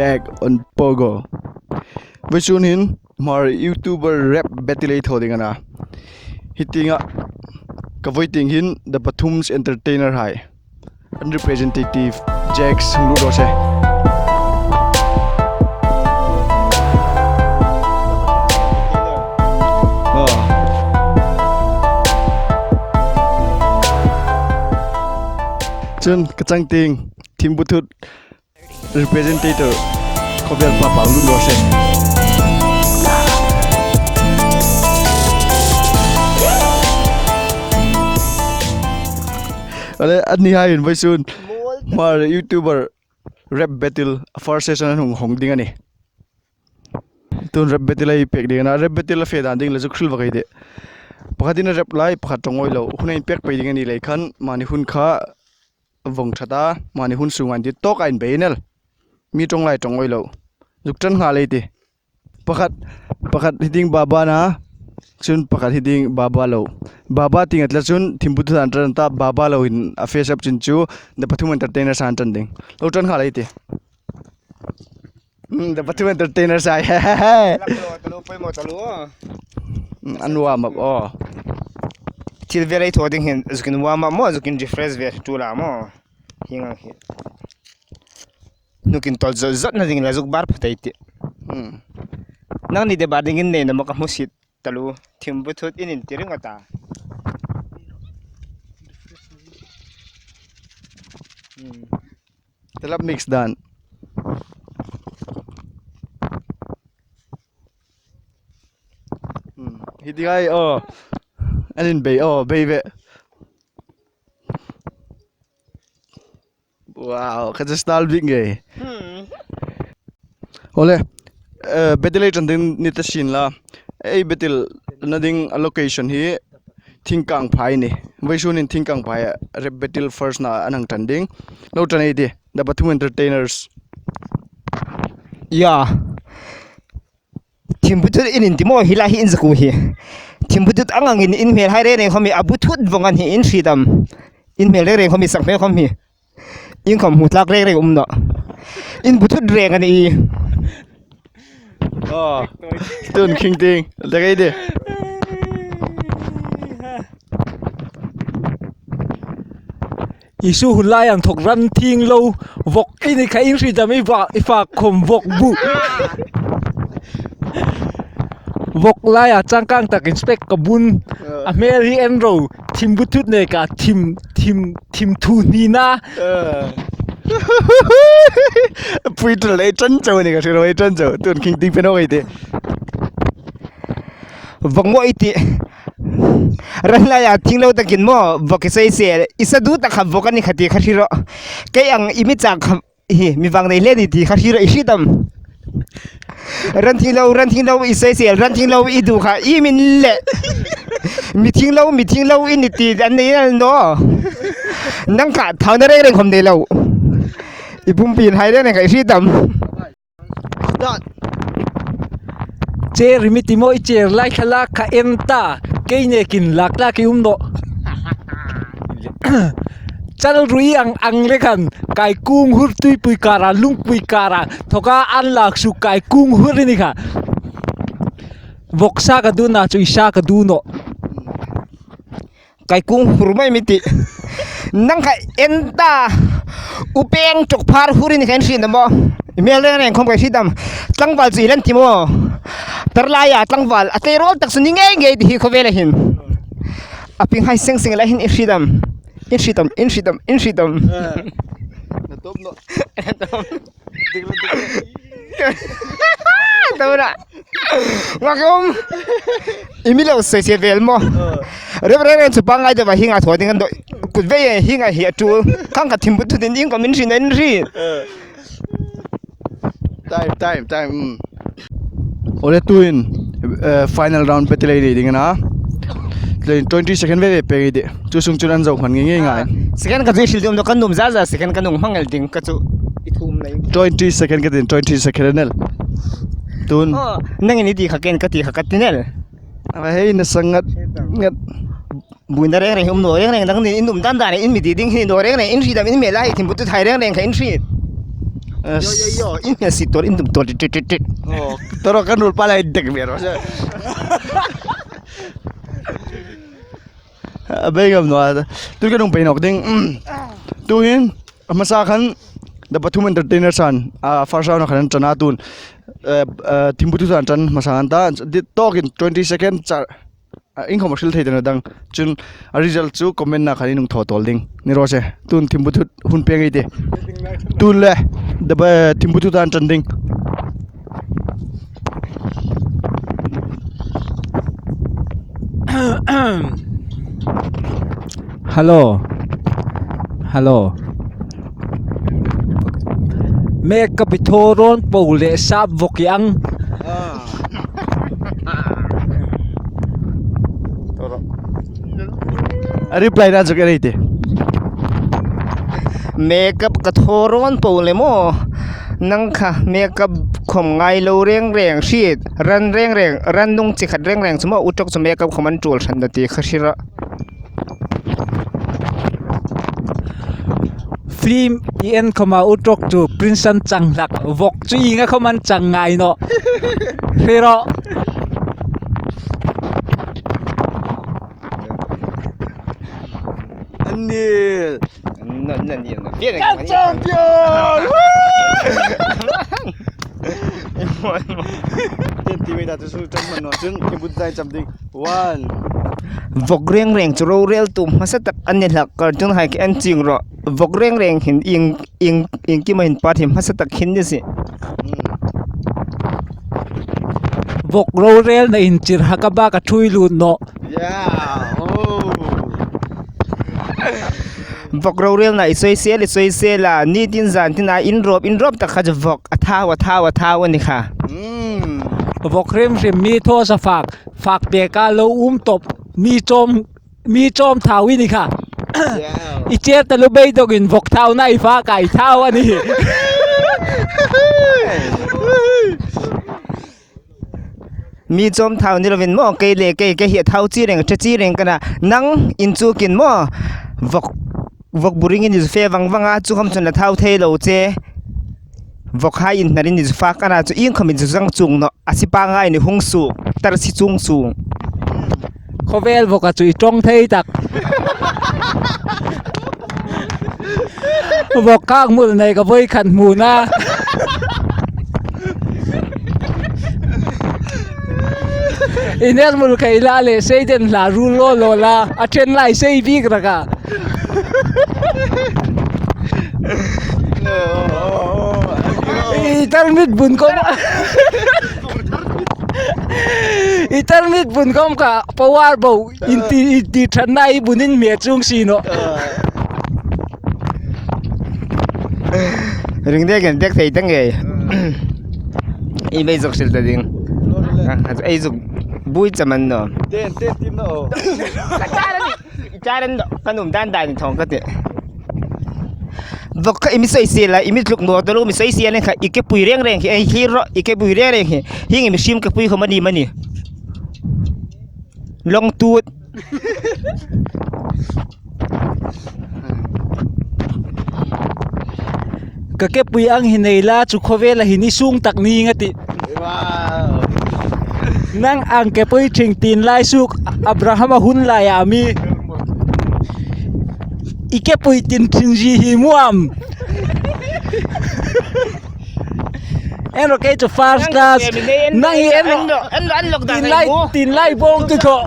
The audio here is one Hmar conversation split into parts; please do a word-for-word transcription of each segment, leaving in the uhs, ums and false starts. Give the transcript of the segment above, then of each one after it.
Egg on Pogo. Vawisun hin Hmar YouTuber rap battle ei thaw ding a na. Hi tienga ka voi tieng hin The Pathum's Entertainer hai. An representative Jax hung lut raw se. Aw. Chun ka chang tieng Thim Buthut representative khawvel papa lut raw se. Ale, annihai hin vawisun Hmar YouTuber rap battle first session an hung hawng ding a nih. Tun rap battle ei pek ding a na, rap battle a fe dan ding le zuk hril vak ei tih. Pakhatin a rap lai, pakhat ṭawng awi lo. Hun a inpek pei ding a ni lei khan, mani hun kha vawng ṭhat a, mani hun sunga inti tawk a inbei el. Mi ṭawng lai ṭawng awi lo. Zuk ṭan nghal ei tih. Pakhat, pakhat hi ding Baba a na, chun pakhat hi ding Baba lo. Baba tieng a tla chun Thim Buthut an ṭan ta, Baba lo hin a face up chin chu The Pathum Entertainers an ṭan ding. Lo ṭan nghal ei tih. Hmm, The Pathum Entertainers hai. Lak lo, talu, poimaw talu. Hmm, an warm up, aw. Thil vel ei thaw ding hin, zukin warm up maw, zukin refresh ve tu la maw. Hieng ang hi. Nukin tawl zot zot na ding la zuk bar pha tei tih. Hmm. Nangni de bar dingin nei na maw ka hmusit talu. Thim Buthut in inti ring a ta. Hmm. Telap mix dan. Hmm. Hi ding ai, aw. An inbei, aw, bei ve. Wow, kha chu style bik ngei. Hmm. Ole, eh, battle ei ṭan ding ni ta sin la. Ei battle na ding a location hi Thingkangphai ni. Vawisun hin Thingkangphai a rap battle first na an hang ṭan ding. Lo ṭan ei tih, The Pathum Entertainers. Ya. Thim Buthut in inti maw, hi la hi in zaku hi. Thim Buthut ang angin in hmel hai reng reng khawm hi, a buthut vawng an hi in hriet am. In hmel reng reng khawm hi, sak hmel khawm hi. In khawm hmu tlak reng reng um naw. In buthut reng a ni. Aw, tun khing ting. Dek ei tih. Isu hun lai ang thok ran thing lo, vawk i ni kha in hriet am i va, i fak khawm vawk bu. Vawk laia changkang takin spec ka bun. Eh. A hmel hi en ro, Thim Buthut neka thim, thim, thim thu hnina. Eh. Pui tul ei ṭan chau ni ka hre ro ei ṭan chau. Tun khing ting pe naw ei tih. Vawk maw i tih. Ran laia thing lo takin maw, vawk i sei sel. I sa du tak kha vawk a ni kha ti kha hre ro. Kei ang i mi chak kha hi, mi vang nei le ni ti kha hre ro i hriet am. Ran thing lo, ran thing lo i sei sel, ran thing lo i du kha i min le. Mi thing lo, mi thing lo i ni ti an nei an naw. Nang kha thauna reng reng khawm nei lo. I pumpi hai reng reng kha i hriet am. Start. Chair i mi ti maw, i chair lai thlalak kha en ta, kei nekin lak tlak i um naw. Chal rui ang ang le khan, kaikung hur tuipui kara, lungpui kara, thoka an lak suk kaikung hur i ni kha. Vawk sa ka duhna chu i sa ka duh naw. Kaikung hur mai mi ti. Nang kha en ta. Upeng chok phar hur i ni kha in hriet am maw. I hmel reng reng khawm ka hriet am. Tlangval chu i lan ti maw. Tar laia tlangval. A tleirawl tak chu ni ngei ngei ti hi khawvela hin. A ping hai seng seng la hin i hriet am. In hriet am, in hriet am, in hriet am. Eh. Na tawp naw. Na tawp. Dik dik. Tawp naw. Ngak um. I mi lo sei se vel maw. Eh. Rep rep rep chu pangngai deuh a hienga thaw ding an dawih. Kut vei hienga hi a tul. Khang kha Thim Buthut in ding ko min hriet na in hriet. Eh. Time, time, time. Mm. Ole tuin, eh, final round battle ei nei ding a na. Twenty second ve ve pek ei tih. Chu sung chun an zo hman ngei ngei ngai. Second ka chu i hril ding um naw, ka nuom zat zat second ka nuom hmang el ding ka chu i thum nei. Twenty second ka tin, twenty second a nih. Tun. Oh, nangin i ti kha ken ka ti kha ka ti el. Ama hei na sang ngat, ngat. Buoina reng reng um naw reng reng, nangni in um dan dan in mi ti ding hi naw reng reng, in hriet am in hmel a hi Thim Buthut hai reng reng kha in hriet. Yo, yo, yo, in hmel si tor, in dum tor, tit, tit, tit, tit. Oh, toro kan rul pa lai dek mi ro. A bei ngam naw a. Tun kan hung pei nawk ding. Mm. Tuhin, a hmasa khan, The Pathum Entertainers an, a, first round khan an ṭan a tun. Eh, eh, Thimphuthut an ṭan hmasa an ta. Di tawkin twenty second char. A, in khawm a hril thei ta naw dang. Chun a result chu comment-a khan in hung thaw tawl ding. Ni raw se. Tun Thimphuthut hun peng ei tih. Tun le. The Ba-, Thimphuthut an ṭan ding. Hello. Hello. Makeup i thaw rawn po le sap vawk i ang. Ah. A reply-na chu ka nei tih. Makeup ka thaw rawn po le maw. Nang kha makeup khawm ngai lo reng reng hriet. Ran reng reng, ran nung chi khat reng reng chu maw, u ṭawk chu makeup khawm an ṭul hran naw ti kha hre rawh. Film i en khawma u ṭawk chu Prince an chang hlak, vawk chu ienga khawm an chang ngai nawh. Hre rawh. An nil. An, an, an nil na. Kan champion! Ten ti mai ta chu su cham man no chun, ki but dai cham ding. One. Vawk reng reng chu rorel tu hmasa tak an ni hlak, cartoon hai khi en chieng rawh. Vawk reng reng hin ieng, ieng, iengkima hin part hi hmasa tak hin ni si. Hmm. Vawk rorelna in chirhak a bak a ṭhui lut nawh. Yeah. Oh. Vawk rorelna i sawisel, i sawisel a, nitin zantina in rawp, in rawp tak kha chu vawk a thau, a thau, a thau a ni kha. Mm. Vawk hrim hrim mi thaw sa fak, fak pek a lo um tawp, mi chawm, mi chawm thau i ni kha. Yeah. I chair taluo beidongin vawk thauna i fak a i thau a ni. Mi chawm thau ni lovin maw, kei le kei, kei hi a thau chi reng, ṭha chi reng ka na. Nang inchukin maw, vawk, vawk buringin i zu fe vang vang a, chu khawm chun la thau thei lo che. Vawk hai inhnarin i zu fak a na chu ieng khawm i zu zang chuong nawh, a si pangngai ni hung suk, tar si chuong chuong. Khawvel vawka chu i ṭawng thei tak. Vawk kak mul nei ka voi khan hmu na. I ner mul kei la le, sei den hla rul lo lo la, a ṭhen lai sei bik raka. I tarmit bun khawm. I tarmit bun khawm kha power bo. In ti, in ti ṭhatna i bunin mi a chuong si nawh. Ring dek en dek thei ta nge. I bei zuk sil ta ding. Ah, ei zuk bui chaman no. Ten, ten, tim no. Ka charan ni, charan no. Kan um dan dan thong ka ti. Vawk kha i mi sawisel a, i mi tluk naw ta lo, mi sawisel a kha, i kepui reng reng hi, ei hi ro, i kepui reng reng hi. Hieng i mi sim kepui khawm a ni am a ni. Long tut. Ka kepui ang hi nei la, chu khawvela hin i sung tak ning a tih. Wow. Nang ang kepui ṭhing tin lai suk Abraham a hun lai a mi. I kepui tin ṭhin zie hi muam. En ro kei chu first class. Nang hi en ro. En ro, en ro, en ro, en ro. Tin lai, tin lai bawng tu thaw.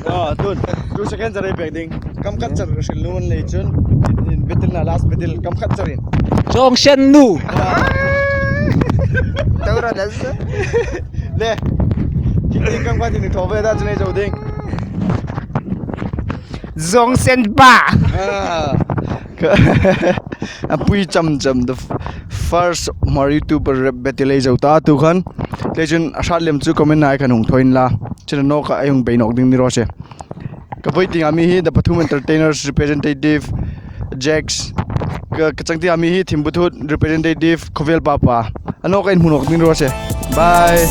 Ah, tun. Two seconds a rei pek ding. Kam khat char hril nuom lei chun. In, in battle-na last battle kam khat charin. Zawng sen nu. Ah. Tawra das. Le. Kiti kam khat in thaw ve ta chun ei zo ding. Zawng sen pa. Ah. A pui cham cham, the f-, first Hmar YouTuber rap battle ei zo ta tu khan. Lei chun a hrat lem chu comment-a khan hung thaw inla. Chun a nawka ei hung bei nawk ding ni raw se. Ka voi tieng a mi hi The Pathum Entertainers representative Jax. Ka, ka chang tieng a mi hi Thimphuthut representative Khawvel Papa. A nawka ei hmu nawk ding ni raw se. Bye.